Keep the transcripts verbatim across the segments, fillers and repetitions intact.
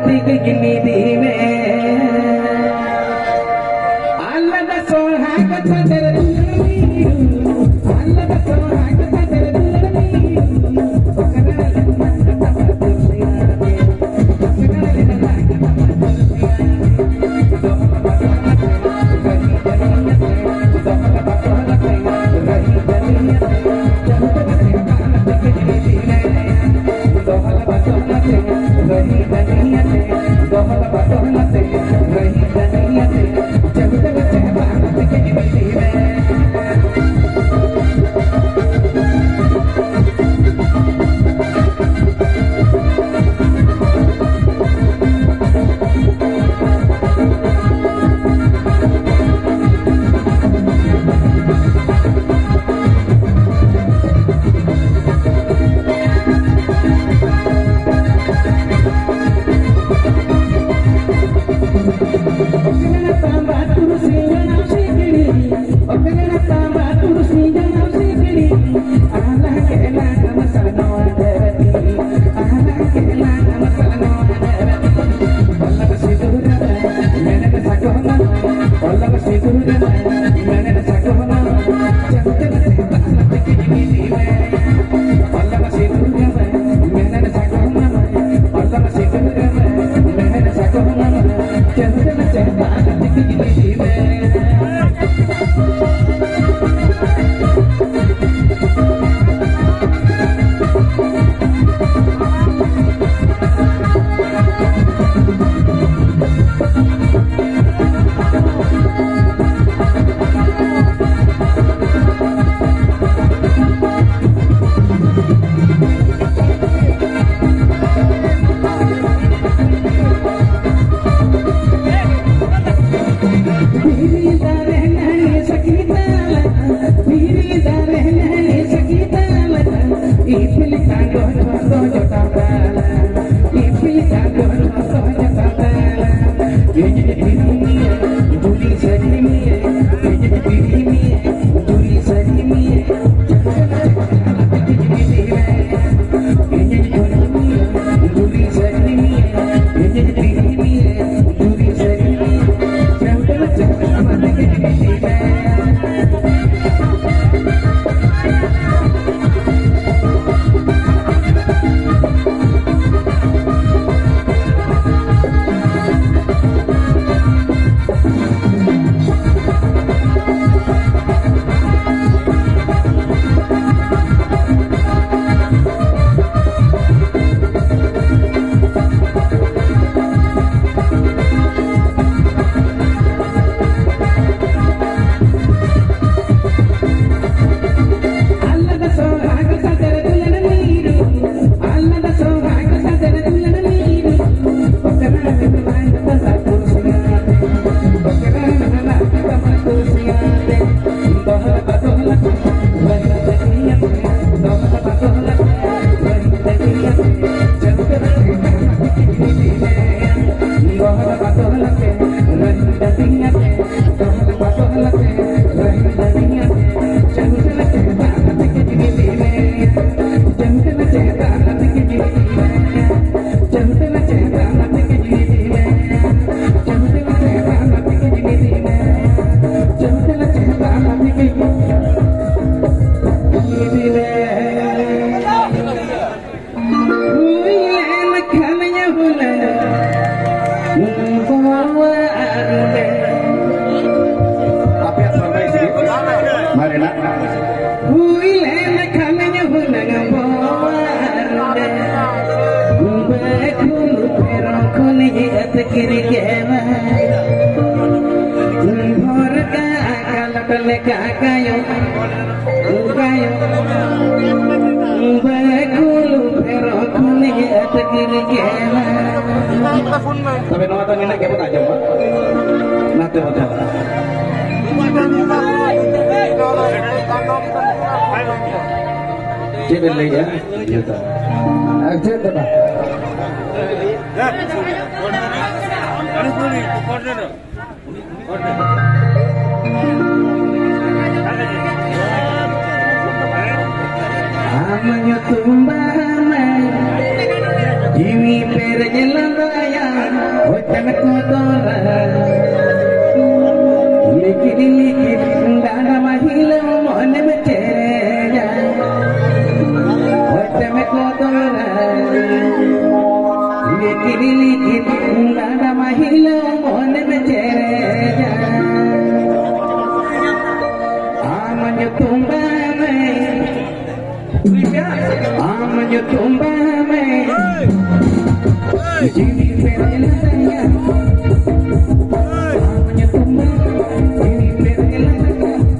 ᱛᱤᱜᱤ ᱜᱤᱱᱤ ᱫᱤ ᱢᱮ᱾ ᱟᱞᱟᱫᱟ ᱥᱚᱦᱟᱜ ᱥᱟᱫᱮᱨ ᱫᱩᱞᱟᱹᱲᱤᱭᱩ, ᱟᱞᱟᱫᱟ ᱥᱚᱦᱟᱜ ᱥᱟᱫᱮᱨ ᱫᱩᱞᱟᱹᱲᱤᱭᱩ᱾ ᱠᱤᱨᱤᱠᱮᱢᱟ ᱵᱷᱚᱨ ᱠᱟᱜ ᱠᱟᱞᱚᱴ ᱞᱮᱠᱟ ᱠᱟᱭᱚ ᱠᱟᱭᱚ ᱵᱮᱠᱩᱞ ᱯᱷᱮᱨᱚ ᱠᱷᱚᱱᱤ ᱟᱛᱠᱤᱨᱤᱠᱮᱢᱟ᱾ ᱛᱚᱵᱮ ᱱᱚᱣᱟ ᱫᱚ ᱱᱤᱱᱟᱹᱜ ᱜᱮᱵᱚᱱ ᱟᱸᱡᱚᱢᱟ᱾ ᱱᱟᱛᱮ ᱵᱟᱛᱮ ᱪᱮᱫ ᱵᱮᱱ ᱞᱟᱹᱭᱮᱜᱼᱟ? ᱟᱨ ᱪᱮᱫ ᱫᱚ ᱵᱟᱝ? ᱟᱢ ᱧᱩᱛᱩᱢ ᱵᱟᱦᱟ ᱢᱮ, ᱡᱤᱣᱤ ᱯᱮᱨᱮᱡ ᱞᱟᱸᱫᱟᱭᱟ, ᱦᱚᱭᱛᱮᱢ ᱠᱚᱫᱚᱨᱟ᱾ ᱞᱤᱠᱤᱫ ᱞᱤᱠᱤᱫ ᱰᱟᱸᱰᱟ ᱢᱟ ᱦᱤᱞᱟᱹᱣ ᱢᱚᱱᱮᱢ ᱪᱮᱨᱮᱡᱟ, ᱦᱚᱭᱛᱮᱢ ᱠᱚᱫᱚᱨᱟ᱾ ᱞᱤᱠᱤᱫ ᱞᱤᱠᱤᱫ ᱰᱟᱸᱰᱟ ᱢᱟ ᱦᱤᱞᱟᱹᱣ ᱢᱚᱱᱮᱢ ᱪᱮᱨᱮᱡᱟ᱾ ᱟᱢ ᱧᱩᱛᱩᱢ ᱵᱟᱢᱮ, ᱟᱢ ᱧᱩᱛᱩᱢ ᱵᱟᱢᱮ, ᱡᱤᱣᱤ ᱯᱮᱨᱮᱡ ᱞᱟᱸᱫᱟᱭᱟ᱾ ᱟᱢ ᱧᱩᱛᱩᱢ ᱵᱟᱢᱮ, ᱡᱤᱣᱤ ᱯᱮᱨᱮᱡ ᱞᱟᱸᱫᱟᱭᱟ᱾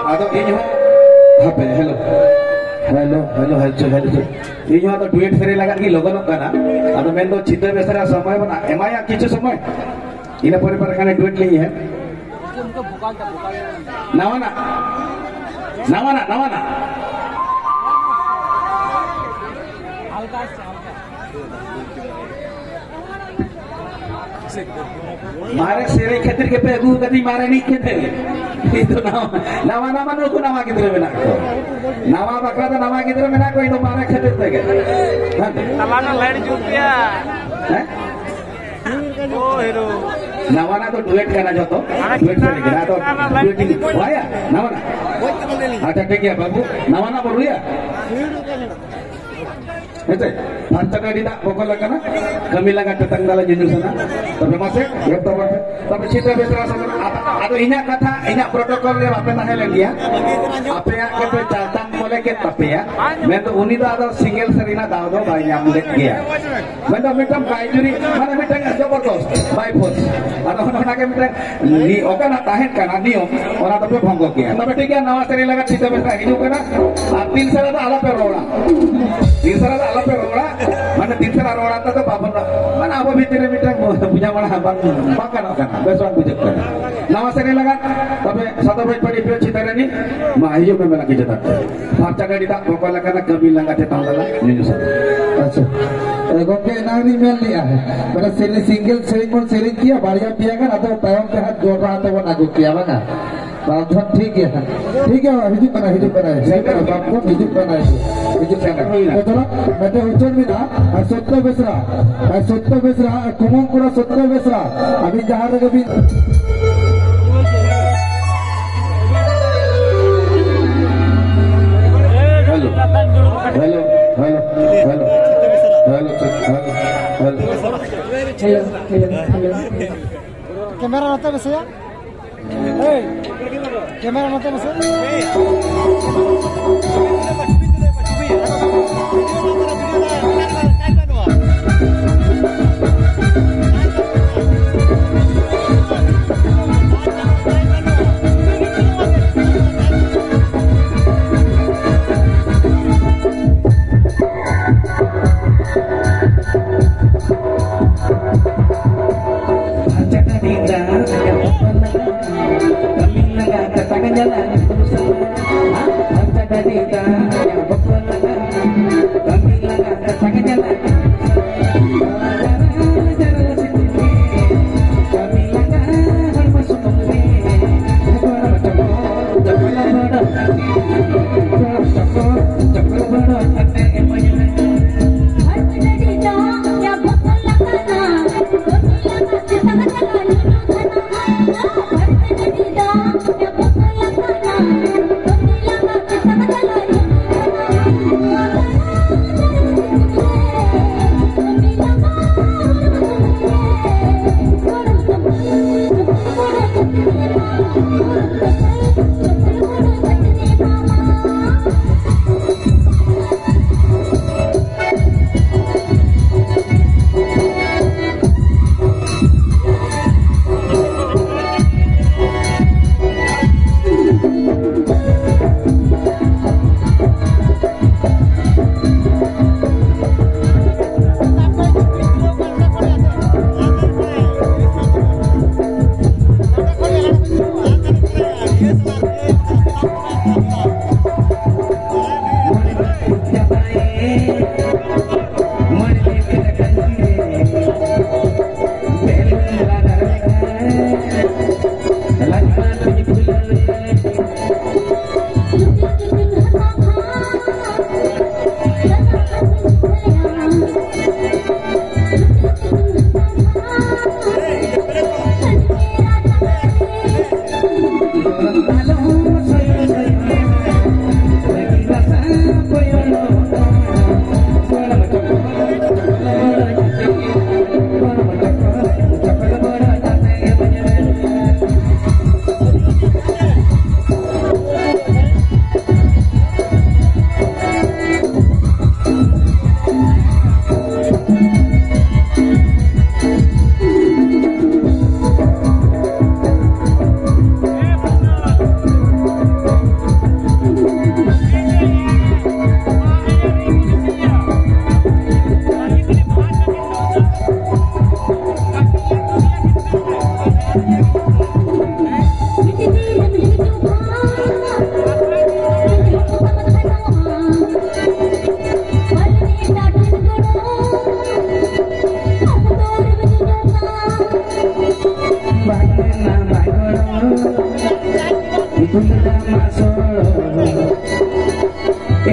ᱟᱫᱚ ᱤᱧ ᱦᱚᱸ, ᱦᱟᱯᱮ, hello, hello, hello, hello, hello. ᱤᱧ ᱦᱚᱸ ᱟᱫᱚ duet ᱥᱮᱨᱮᱧ ᱞᱟᱜᱟᱫ ᱜᱤᱧ ᱞᱚᱜᱚᱱᱚᱜ ᱠᱟᱱᱟ᱾ ᱟᱫᱚ ᱢᱮᱱᱫᱚ ᱪᱷᱤᱛᱟᱹ ᱵᱮᱥᱨᱟ ᱥᱚᱢᱚᱭ ᱵᱚᱱ ᱮᱢᱟᱭᱟ ᱠᱤᱪᱷᱩ ᱥᱚᱢᱚᱭ, ᱤᱱᱟᱹ ᱯᱚᱨᱮ ᱯᱚᱨᱮ ᱠᱷᱟᱱ duet ᱞᱤᱧ ᱦᱮᱸ᱾ ᱱᱟᱣᱟᱱᱟᱜ, ᱱᱟᱣᱟᱱᱟᱜ, ᱱᱟᱣᱟᱱᱟᱜ᱾ ᱢᱟᱨᱮ ᱥᱮᱨᱮᱧ ᱠᱷᱟᱹᱛᱤᱨ ᱜᱮᱯᱮ ᱟᱹᱜᱩ ᱟᱠᱟᱫᱤᱧ, ᱢᱟᱨᱮ ᱮᱱᱮᱡ ᱠᱷᱟᱹᱛᱤᱨ᱾ ᱤᱧ ᱫᱚ ᱱᱟᱣᱟ, ᱱᱟᱣᱟ, ᱱᱟᱣᱟ ᱱᱩᱠᱩ ᱱᱟᱣᱟ ᱜᱤᱫᱽᱨᱟᱹ ᱢᱮᱱᱟᱜ ᱠᱚᱣᱟ᱾ ᱱᱟᱣᱟ ᱵᱟᱠᱷᱨᱟ ᱫᱚ ᱱᱟᱣᱟ ᱜᱤᱫᱽᱨᱟᱹ ᱢᱮᱱᱟᱜ ᱠᱚᱣᱟ, ᱤᱧ ᱫᱚ ᱢᱟᱨᱮ ᱠᱷᱟᱹᱛᱤᱨ ᱛᱮᱜᱮ᱾ ᱦᱮᱸ᱾ ᱛᱟᱞᱟ ᱨᱮ light ᱡᱩᱞ ᱯᱮᱭᱟ᱾ ᱦᱮᱸ? ᱳ ᱦᱤᱨᱳ᱾ ᱱᱟᱣᱟᱱᱟᱜ ᱫᱚ duet ᱠᱟᱱᱟ ᱡᱚᱛᱚ᱾ ᱟᱨ duet ᱥᱮᱨᱮᱧ ᱠᱟᱱᱟ᱾ ᱟᱫᱚ ᱚᱱᱟ duet ᱤᱧ ᱦᱚᱦᱚᱭᱟ, ᱱᱟᱣᱟᱱᱟᱜ᱾ ᱟᱪᱪᱷᱟ, ᱴᱷᱤᱠ ᱜᱮᱭᱟ ᱵᱟᱹᱵᱩ, ᱱᱟᱣᱟᱱᱟᱜ ᱵᱚ ᱨᱩᱭᱟ᱾ ᱦᱮᱸᱥᱮ? ᱯᱷᱟᱨᱪᱟ ᱰᱟᱹᱰᱤ ᱫᱟᱜ ᱵᱚᱠᱚᱞ ᱟᱠᱟᱱᱟ, ᱠᱟᱹᱢᱤ ᱞᱟᱸᱜᱟ ᱛᱮᱛᱟᱝ ᱫᱟᱞᱮ ᱧᱩᱧᱩ ᱥᱟᱱᱟ᱾ ᱛᱚᱵᱮ ᱢᱟᱥᱮ, ᱮᱦᱚᱵ ᱛᱟᱵᱚᱱ ᱯᱮ᱾ ᱛᱚᱵᱮ ᱪᱷᱤᱛᱟᱹ ᱵᱮᱥᱨᱟ ᱥᱟᱢᱟᱝ, ᱟᱫᱚ, ᱟᱫᱚ ᱤᱧᱟᱹᱜ ᱠᱟᱛᱷᱟ, ᱤᱧᱟᱹᱜ protocol ᱨᱮ ᱵᱟᱯᱮ ᱛᱟᱦᱮᱸ ᱞᱮᱱ ᱜᱮᱭᱟ᱾ ᱟᱯᱮᱭᱟᱜ ᱠᱚᱯᱮ ᱪᱟᱞᱛᱟᱢ ᱠᱚᱞᱮ ᱠᱮᱫ ᱛᱟᱯᱮᱭᱟ᱾ ᱢᱮᱱᱫᱚ ᱩᱱᱤ ᱫᱚ ᱟᱫᱚ single ᱥᱮᱨᱮᱧ ᱨᱮᱱᱟᱜ ᱫᱟᱣ ᱫᱚ ᱵᱟᱭ ᱧᱟᱢ ᱞᱮᱫ ᱜᱮᱭᱟ᱾ ᱢᱮᱱᱫᱚ ᱢᱤᱫᱴᱟᱝ by jury, ᱢᱟᱱᱮ ᱢᱤᱫᱴᱟᱝ ᱡᱚᱵᱚᱨᱫᱚᱥᱛ, by force᱾ ᱟᱫᱚ ᱚᱱᱟ, ᱚᱱᱟᱜᱮ ᱢᱤᱫᱴᱟᱝ ᱱᱤ-, ᱚᱠᱟᱱᱟᱜ ᱛᱟᱦᱮᱸ ᱠᱟᱱᱟ ᱱᱤᱭᱚᱢ, ᱚᱱᱟ ᱫᱚᱯᱮ ᱵᱷᱚᱝᱜᱚ ᱠᱮᱜᱼᱟ᱾ ᱛᱚᱵᱮ ᱴᱷᱤᱠ ᱜᱮᱭᱟ, ᱱᱟᱣᱟ ᱥᱮᱨᱮᱧ ᱞᱟᱜᱟᱫ ᱪᱷᱤᱛᱟᱹ ᱵᱮᱥᱨᱟ ᱦᱤᱡᱩᱜ ᱠᱟᱱᱟ᱾ ᱟᱨ ᱛᱤᱱ ᱥᱟᱨᱟ ᱫᱚ ᱟᱞᱚᱯᱮ ᱨᱚᱲᱟ, ᱛᱤᱱ ᱥᱟᱨᱟ ᱫᱚ ᱟᱞᱚᱯᱮ ᱨᱚᱲᱟ, ᱢᱟᱱᱮ ᱛᱤᱱ ᱥᱟᱨᱟ ᱨᱚᱲᱟ ᱛᱮᱫᱚ ᱵᱟᱵᱚᱱ, ᱢᱟᱱᱮ ᱟᱵᱚ ᱵᱷᱤᱛᱤᱨ ᱨᱮ ᱢᱤᱫᱴᱟᱝ ᱵᱩᱡᱷᱟᱹᱣ ᱢᱟᱱᱟ ᱵᱟᱝ, ᱵᱟᱝ ᱜᱟᱱᱚᱜ ᱠᱟᱱᱟ, ᱵᱮᱥ ᱵᱟᱝ ᱵᱩᱡᱷᱟᱹᱜ ᱠᱟᱱᱟ᱾ ᱱᱟᱣᱟ ᱥᱮᱨᱮᱧ ᱞᱟᱜᱟᱫ ᱛᱚᱵᱮ ᱥᱟᱫᱚ ᱵᱷᱟᱭ ᱯᱟᱹᱰᱤ ᱯᱤᱭᱳ ᱪᱷᱤᱛᱟᱹ ᱨᱮᱱᱤ, ᱢᱟ ᱦᱤᱡᱩᱜ ᱢᱮ ᱢᱮᱞᱟ ᱠᱤ ᱪᱮᱛᱟᱱ ᱛᱮ᱾ ᱯᱷᱟᱨᱪᱟ ᱜᱟᱹᱰᱤ ᱫᱟᱜ ᱵᱚᱠᱚᱞ ᱟᱠᱟᱱᱟ, ᱠᱟᱹᱢᱤ ᱞᱟᱸᱜᱟ ᱛᱮ ᱛᱟᱦᱞᱮ ᱧᱩᱧᱩ ᱥᱟᱱᱟ᱾ ᱟᱪᱪᱷᱟ᱾ ᱮ, ᱜᱚᱢᱠᱮ, ᱮᱱᱟᱝ ᱨᱤᱧ ᱢᱮᱱ ᱞᱮᱜᱼᱟ, ᱢᱟᱱᱮ ᱥᱮᱨᱮᱧ, single ᱥᱮᱨᱮᱧ ᱵᱚᱱ ᱥᱮᱨᱮᱧ ᱠᱮᱭᱟ, ᱵᱟᱨᱭᱟ ᱯᱮᱭᱟ ᱜᱟᱱ, ᱟᱫᱚ ᱛᱟᱭᱚᱢ ᱛᱮ ᱦᱟᱸᱜ ᱡᱚᱲᱟ ᱟᱛᱮ ᱵᱚᱱ ᱟᱹᱜᱩ ᱠᱮᱭᱟ, ᱵᱟᱝᱟ? ᱟᱪᱪᱷᱟ, ᱴᱷᱤᱠ ᱜᱮᱭᱟ, ᱴᱷᱤᱠ ᱜᱮᱭᱟ, ᱦᱤᱡᱩᱜ ᱠᱟᱱᱟ, ᱦᱤᱡᱩᱜ ᱠᱟᱱᱟ, ᱦᱤᱡᱩᱜ ᱠᱟᱱᱟ, ᱵᱟᱯᱩ, ᱦᱤᱡᱩᱜ ᱠᱟᱱᱟ, ᱦᱤᱡᱩᱜ ᱠᱟᱱᱟ᱾ ᱛᱚ, ᱪᱚᱞᱚ, ᱢᱤᱫᱴᱮᱱ ᱩᱪᱷᱟᱹᱱ ᱢᱮᱱᱟᱜᱼᱟ, ᱟᱨ ᱥᱚᱛᱭᱚ ᱵᱮᱥᱨᱟ, ᱟᱨ ᱥᱚᱛᱭᱚ ᱵᱮᱥᱨᱟ, ᱟᱨ ᱠᱩᱢᱟᱹᱝ ᱠᱚᱲᱟ ᱥᱚᱛᱭᱚ ᱵᱮᱥᱨᱟ, ᱟᱹᱵᱤᱱ ᱡᱟᱦᱟᱸ ᱨᱮᱜᱮ ᱵᱤᱱ Hello, hello, hello, hello, hello, hello. Hello, hello, hello. Camera nota mesa ya. Hey, camera nota mesa.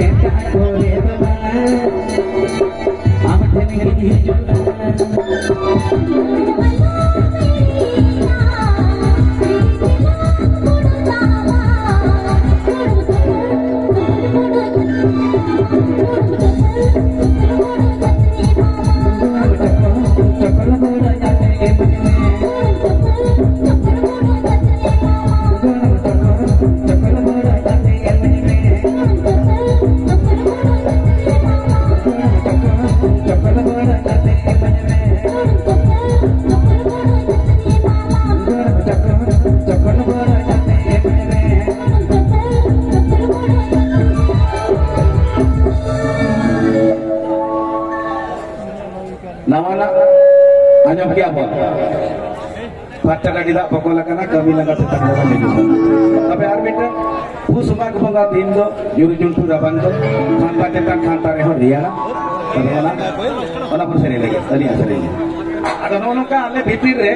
ᱮᱴᱟᱜ ᱠᱚᱨᱮ ᱫᱚ ᱵᱟᱝ, ᱟᱢ ᱴᱷᱮᱱ ᱜᱤᱧ ᱦᱤᱡᱩᱜᱼᱟ᱾ ᱱᱟᱣᱟᱱᱟᱜ ᱟᱸᱡᱚᱢ ᱠᱮᱜᱼᱟ ᱵᱚᱱ᱾ ᱯᱷᱟᱨᱪᱟ ᱜᱟᱹᱰᱤ ᱫᱟᱜ ᱵᱚᱠᱚᱞ ᱟᱠᱟᱱᱟ, ᱠᱟᱹᱢᱤ ᱞᱟᱸᱜᱟ ᱛᱮᱛᱟᱝ ᱫᱟᱨᱟᱢ ᱦᱤᱡᱩᱜ ᱠᱟᱱᱟ᱾ ᱛᱚᱵᱮ ᱟᱨ ᱢᱤᱫᱴᱟᱝ, ᱯᱩᱥ ᱢᱟᱜᱽ ᱵᱚᱸᱜᱟ ᱫᱤᱱ ᱫᱚ ᱡᱩᱨᱩ ᱡᱩᱱᱴᱩ ᱨᱟᱵᱟᱝ ᱫᱚ, ᱠᱷᱟᱱᱛᱟ ᱪᱮᱛᱟᱱ ᱠᱷᱟᱱᱛᱟ ᱨᱮᱦᱚᱸ ᱨᱮᱭᱟᱲᱟ᱾ ᱛᱚᱵᱮ ᱚᱱᱟ, ᱚᱱᱟ ᱵᱚᱱ ᱥᱮᱨᱮᱧ ᱞᱟᱹᱜᱤᱫ, ᱟᱹᱞᱤᱧᱟᱜ ᱥᱮᱨᱮᱧ᱾ ᱟᱫᱚ ᱱᱚᱜᱼᱚ ᱱᱚᱝᱠᱟ ᱟᱞᱮ ᱵᱷᱤᱛᱤᱨ ᱨᱮ,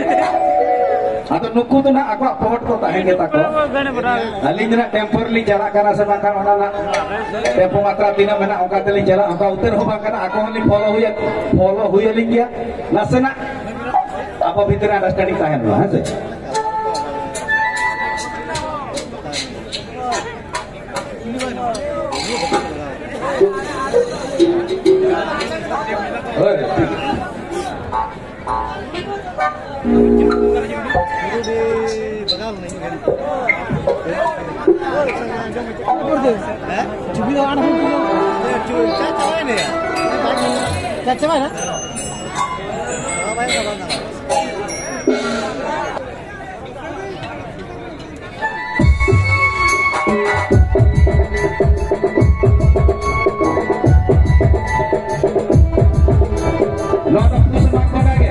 ᱟᱫᱚ ᱱᱩᱠᱩ ᱫᱚ ᱱᱟᱜ ᱟᱠᱚᱣᱟᱜ ᱯᱚᱦᱚᱴ ᱠᱚ ᱛᱟᱦᱮᱸ ᱜᱮ ᱛᱟᱠᱚᱣᱟ᱾ ᱟᱹᱞᱤᱧ ᱫᱚ ᱱᱟᱜ ᱴᱮᱢᱯᱳ ᱨᱮᱞᱤᱧ ᱪᱟᱞᱟᱜ ᱠᱟᱱᱟ ᱥᱮ ᱵᱟᱝᱠᱷᱟᱱ ᱚᱱᱟ ᱱᱟᱜ ᱴᱮᱢᱯᱳ ᱢᱟᱛᱨᱟ ᱛᱤᱱᱟᱹᱜ ᱢᱮᱱᱟᱜᱼᱟ ᱚᱱᱠᱟ ᱛᱮᱞᱤᱧ ᱪᱟᱞᱟᱜᱼᱟ, ᱚᱱᱠᱟ ᱩᱛᱟᱹᱨ ᱦᱚᱸ ᱵᱟᱝ ᱠᱟᱱᱟ, ᱟᱠᱚ ᱦᱚᱸ ᱞᱤᱧ ᱯᱷᱚᱞᱳ ᱦᱩᱭᱟ, ᱯᱷᱚᱞᱳ ᱦᱩᱭ ᱟᱹᱞᱤᱧ ᱜᱮᱭᱟ᱾ ᱱᱟᱥᱮᱱᱟᱜ ᱟᱵᱚ ᱵᱷᱤᱛᱤᱨ ᱨᱮ ᱟᱱᱰᱟᱨᱥᱴᱮᱱᱰᱤᱝ ᱛᱟᱦᱮᱱ ᱢᱟ, ᱦᱮᱸ ᱥᱮ? ᱦᱳᱭ, ᱴᱷᱤᱠ᱾ ᱱᱚᱣᱟ ᱫᱚ ᱯᱩᱥ ᱢᱟᱜᱽ ᱵᱚᱸᱜᱟ ᱜᱮ᱾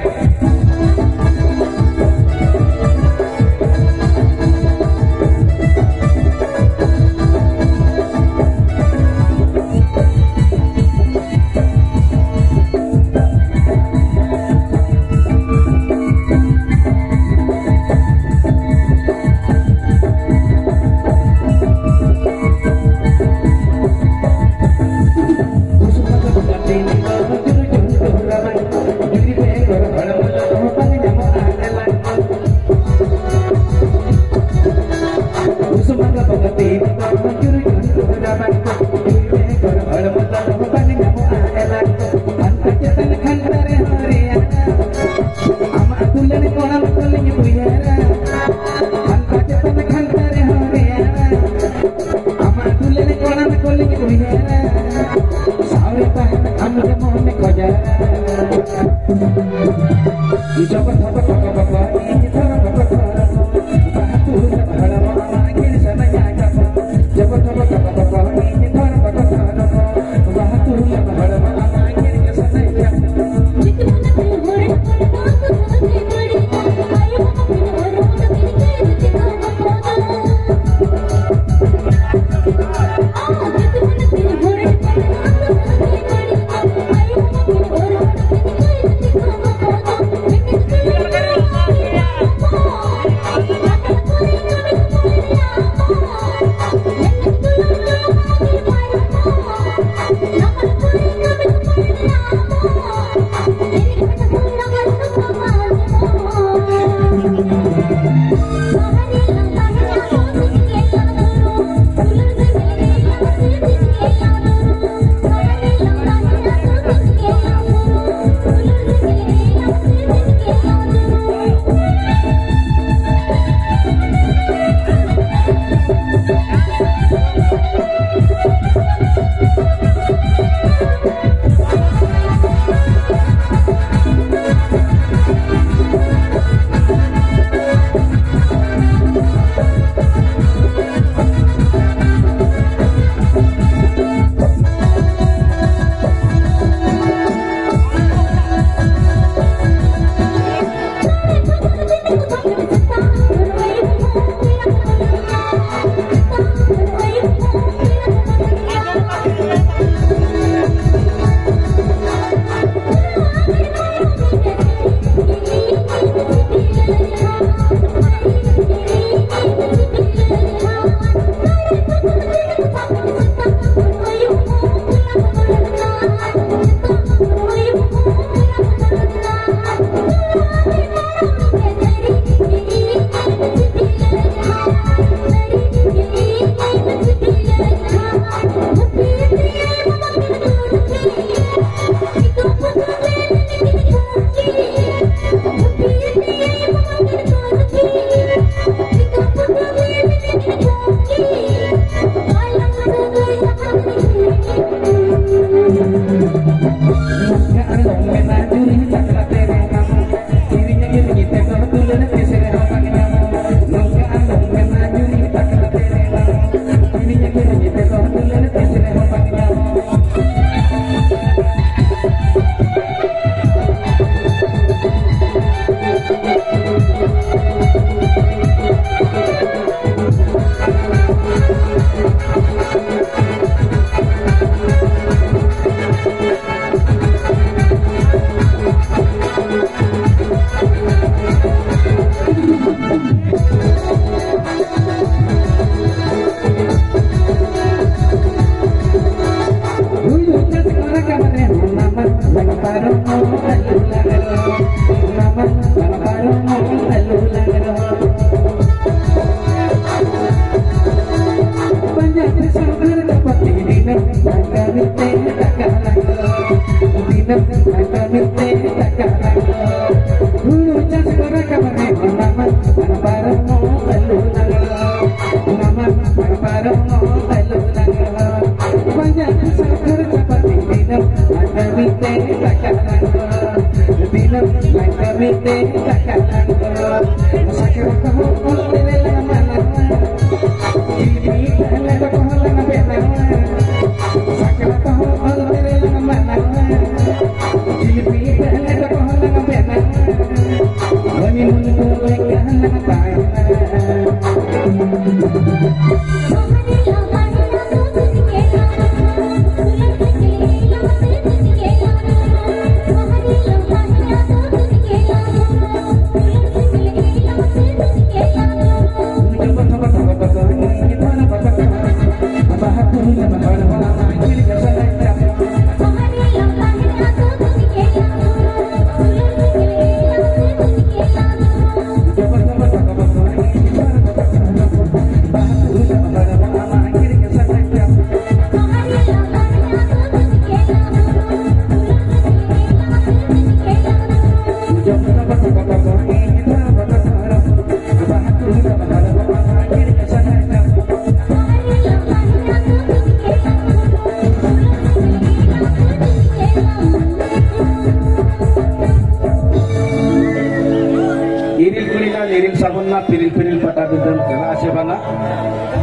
ᱤᱨᱤᱞ ᱠᱩᱲᱤ ᱱᱟ, ᱤᱨᱤᱞ ᱥᱟᱵᱚᱱ ᱱᱟ, ᱯᱤᱨᱤᱞ ᱯᱤᱨᱤᱞ ᱯᱟᱴᱟᱵᱤᱸᱫᱟᱹᱢ ᱪᱟᱞᱟᱜᱼᱟ ᱥᱮ ᱵᱟᱝᱟ?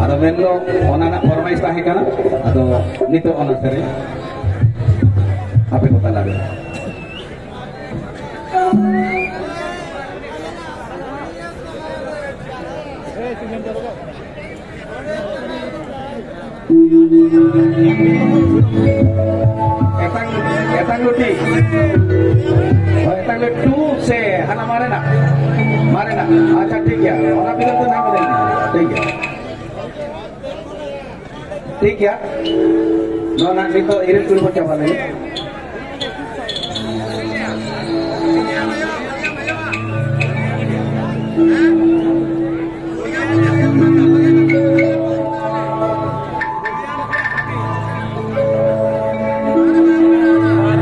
ᱟᱫᱚ ᱢᱮᱱᱫᱚ ᱚᱱᱟ ᱨᱮᱱᱟᱜ ᱯᱷᱚᱨᱢᱟᱭᱤᱥ ᱛᱟᱦᱮᱸ ᱠᱟᱱᱟ᱾ ᱟᱫᱚ ᱱᱤᱛᱚᱜ ᱚᱱᱟ ᱥᱮᱨᱮᱧ ᱟᱯᱮ ᱠᱚ ᱛᱟᱞᱟᱨᱮ᱾ ᱮᱛᱟᱝ, ᱮᱛᱟᱝ ᱞᱩᱴᱤ᱾ ᱦᱳᱭ, ᱮᱛᱟᱝ ᱞᱩᱴᱤ ᱴᱩ ᱥᱮ ᱦᱟᱱᱟ ᱢᱟᱨᱮᱱᱟᱜ? ᱢᱟᱨᱮᱱᱟᱜ᱾ ᱟᱪᱪᱷᱟ, ᱴᱷᱤᱠ ᱜᱮᱭᱟ᱾ ᱚᱱᱟ ᱵᱤᱞᱚᱢ ᱫᱚ ᱱᱟᱦᱟᱜ ᱵᱟᱹᱱᱩᱜᱼᱟ᱾ ᱴᱷᱤᱠ ᱜᱮᱭᱟ᱾ ᱴᱷᱤᱠ ᱜᱮᱭᱟ᱾ ᱱᱚᱣᱟ ᱱᱟᱦᱟᱜ ᱱᱤᱛᱚᱜ ᱤᱨᱤᱞ ᱠᱩᱲᱤ ᱵᱚᱱ ᱪᱟᱵᱟ ᱞᱮᱜᱮ᱾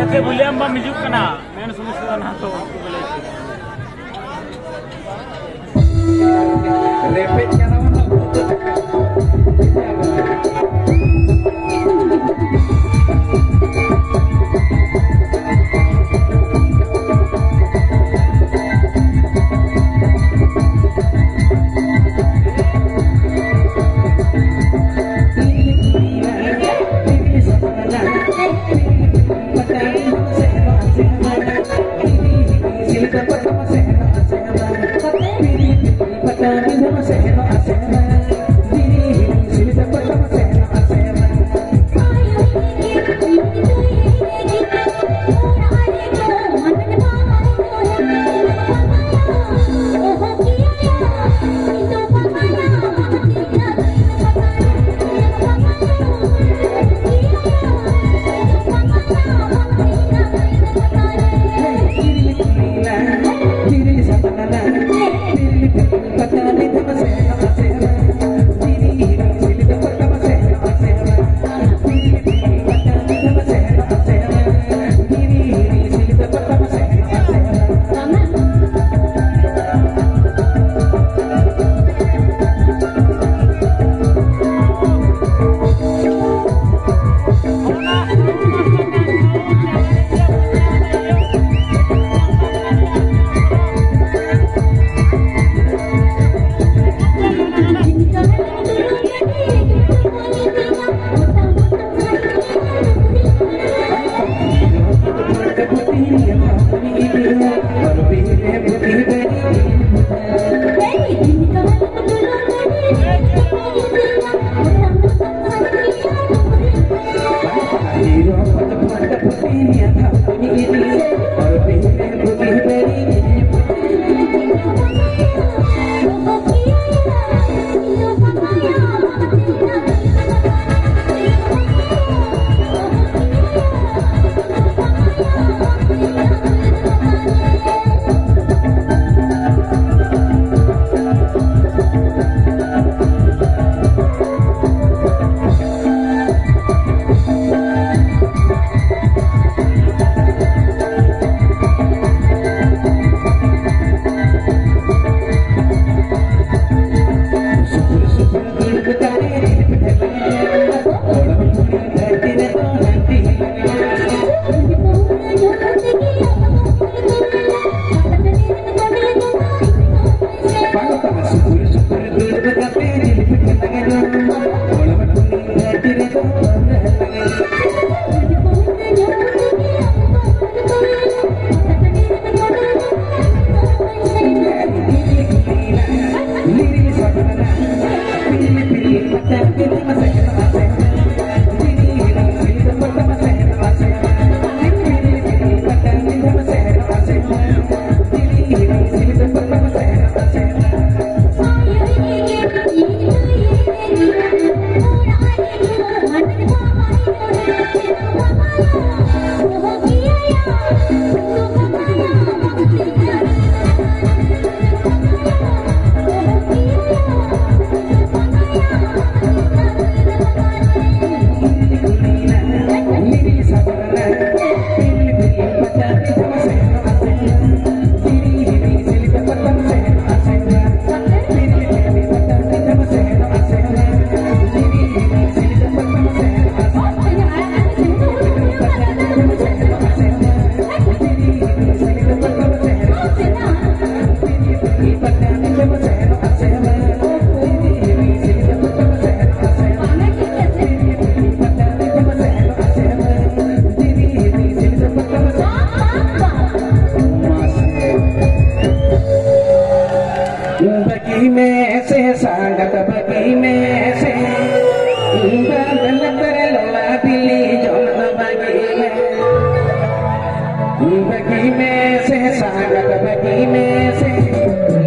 ᱟᱨ ᱪᱮᱫ ᱵᱚᱞᱮ ᱟᱢ ᱵᱟᱢ ᱦᱤᱡᱩᱜ ᱠᱟᱱᱟ? ᱢᱮᱱ ᱥᱚᱢᱚᱥᱥᱟ ᱱᱟᱦᱟᱜ ᱛᱚ᱾ ᱨᱮᱯᱮᱡ ᱠᱟᱱᱟ ᱵᱚᱱ ᱟᱵᱚ᱾ ᱵᱟᱹᱜᱤ ᱢᱮ ᱥᱮ ᱥᱟᱸᱜᱟᱛ, ᱵᱟᱹᱜᱤ ᱢᱮ ᱥᱮ, ᱵᱟᱸᱫ ᱞᱟᱛᱟᱨ ᱞᱚᱞᱟ ᱵᱤᱞᱤ ᱡᱚᱢ ᱫᱚ ᱵᱟᱹᱜᱤ ᱢᱮ᱾ ᱵᱟᱹᱜᱤ ᱢᱮ ᱥᱮ ᱥᱟᱸᱜᱟᱛ, ᱵᱟᱹᱜᱤ ᱢᱮ ᱥᱮ,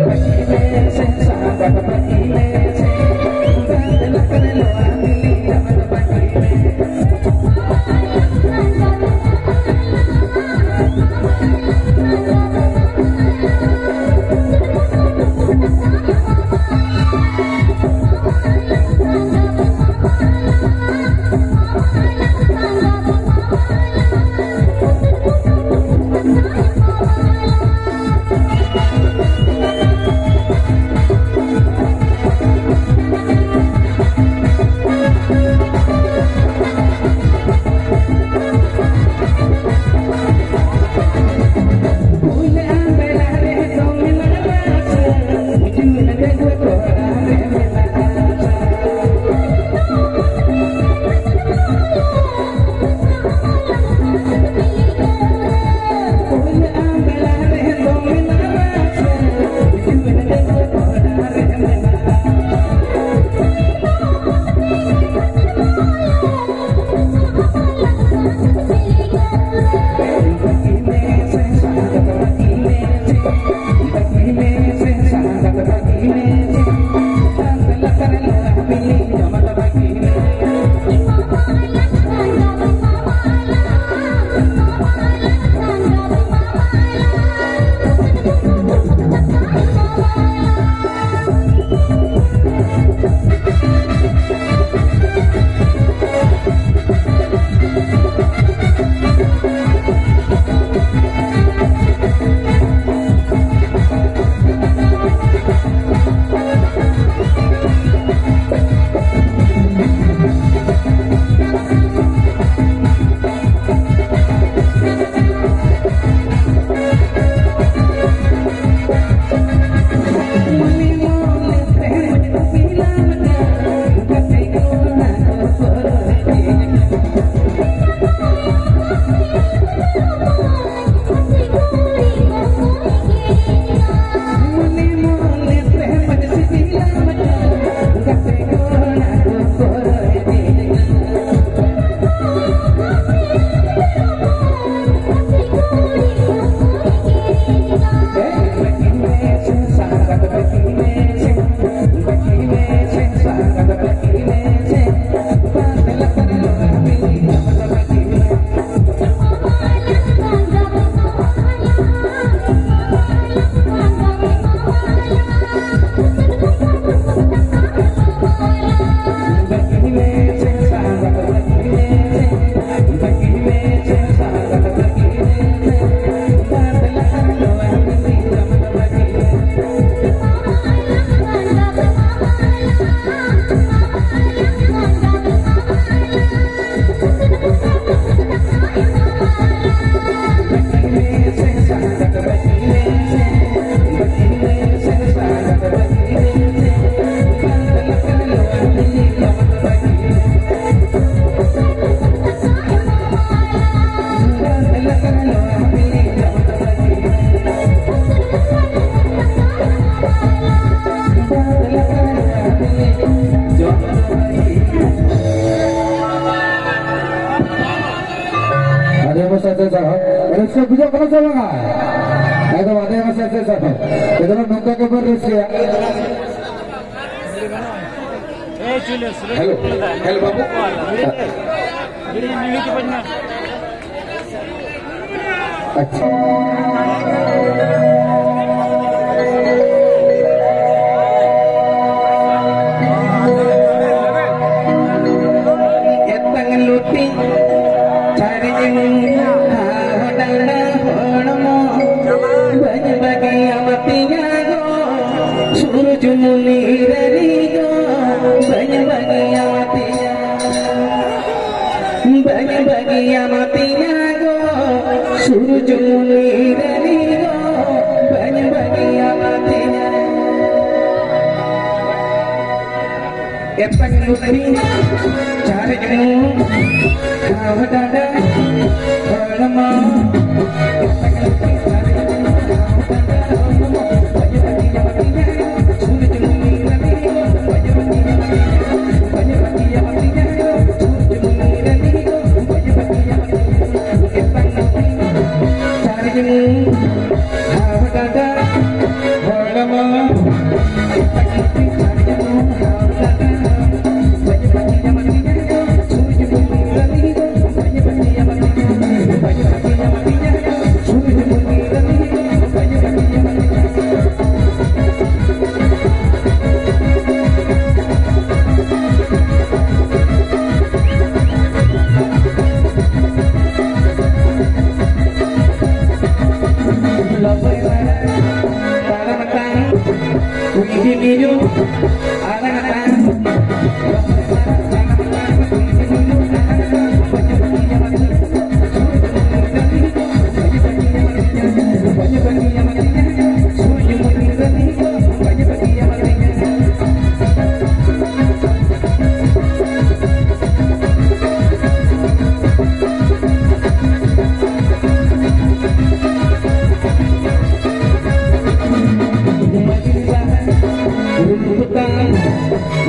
ᱵᱟᱹᱜᱤ ᱢᱮ ᱥᱮ ᱥᱟᱸᱜᱟᱛ, ᱵᱟᱹᱜᱤ ᱢᱮ ᱥᱮ, ᱵᱟᱸᱫ ᱞᱟᱛᱟᱨ ᱞᱚᱞᱟ ᱵᱤᱞᱤ ᱡᱚᱢ ᱫᱚ ᱵᱟᱹᱜᱤ ᱢᱮ᱾ ᱟᱹᱰᱤ ᱢᱚᱡᱽ ᱥᱮ ᱥᱟᱨᱦᱟᱣ᱾ ᱨᱟᱹᱥᱠᱟᱹ ᱵᱩᱡᱷᱟᱹᱜ ᱠᱟᱱᱟ ᱥᱮ ᱵᱟᱝᱟ? ᱮᱠᱫᱚᱢ ᱟᱹᱰᱤ ᱢᱚᱡᱽ ᱥᱮ ᱥᱟᱨᱦᱟᱣ᱾ ᱮᱠᱫᱚᱢ ᱱᱚᱝᱠᱟ ᱜᱮᱵᱚᱱ ᱨᱟᱹᱥᱠᱟᱹᱭᱟ᱾ ᱦᱮᱞᱳ, ᱦᱮᱞᱳ ᱵᱟᱹᱵᱩ᱾ ᱟᱪᱪᱷᱟ᱾ ᱮᱛᱟᱝ ᱞᱩᱴᱤ ᱪᱟᱨᱮᱡ ᱦᱟᱣ ᱰᱟᱸᱰᱟ ᱦᱚᱲᱢᱚ ᱵᱟᱹᱧ ᱵᱟᱹᱜᱤᱭᱟᱢ ᱛᱤᱧᱟ ᱜᱚ ᱥᱩᱨᱡᱩᱢᱩᱞᱤ ᱨᱟᱹᱱᱤ ᱜᱚ ᱵᱟᱹᱧ ᱵᱟᱹᱜᱤᱭᱟᱢ ᱛᱤᱧᱟ ᱵᱟᱹᱧ ᱵᱟᱹᱜᱤᱭᱟᱢ ᱛᱤᱧᱟ ᱜᱚ ᱥᱩᱨᱡᱩᱢᱩᱞᱤ ᱨᱟᱹᱱᱤ ᱜᱚ ᱵᱟᱹᱧ ᱵᱟᱹᱜᱤᱭᱟᱢ ᱛᱤᱧᱟ ᱮᱛᱟᱝ ᱞᱩᱴᱤ ᱪᱟᱨᱮᱡ ᱢᱩ ᱦᱟᱣ ᱰᱟᱸᱰᱟ ᱦᱚᱲᱢᱚ ᱮᱛᱟᱝ ᱞᱩᱴᱤ ᱪᱟᱨᱮᱡ ᱢᱩ ᱦᱟᱣ ᱰᱟᱸᱰᱟ ᱦᱚᱲᱢᱚ ᱵᱟᱹᱧ ᱵᱟᱹᱜᱤᱭᱟᱢ ᱛᱤᱧᱟ ᱥᱩᱨᱡᱩᱢᱩᱞᱤ ᱨᱟᱹᱱᱤ ᱜᱚ ᱵᱟᱹᱧ ᱵᱟᱹᱜᱤᱭᱟᱢ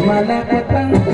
ᱢᱟᱞᱟ ᱠᱟᱛᱟᱝ